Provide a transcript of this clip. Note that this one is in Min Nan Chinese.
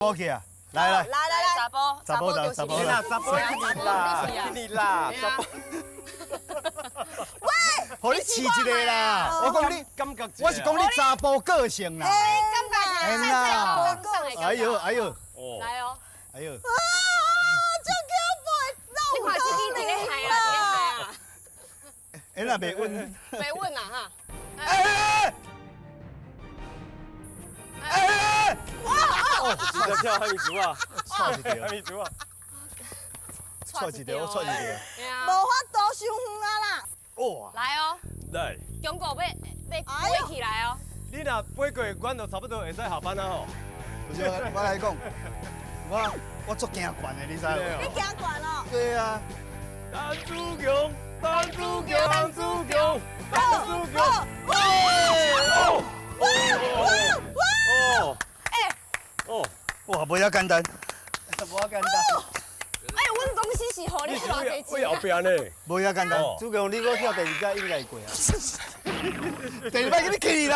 波去啊！來來，來來來，查埔，查埔就查埔啦，查埔去啦，去啦，查埔。予你試一个啦！我講你，感覺我是講你查埔個性啦。感覺啦。哎呦哎呦，來哦！哎呦！啊，這叫你看這支佇咧害啊，佇咧害啊！哎，那袂穩，袂穩啊哈！哎哎！哇！直接跳哈密族啊！錯一條，哈密族啊！錯一條，我錯一條。無法度傷遠啊啦！哇！來哦！來，中國欲欲飛起來哦！你若飛過，阮就差不多會使下班啊吼。不是，我來講，我足驚懸的，你知無？你驚懸哦？對啊。陳子強，陳子強，陳子強，陳子強。哇！哇！哇！哦！哎！哦！哇，無遐簡單，無遐簡單。哎，阮公司是予你偌濟錢？會後壁呢？無遐簡單。子強，你閣跳第二擺應該會過啊。第二擺叫你去啦。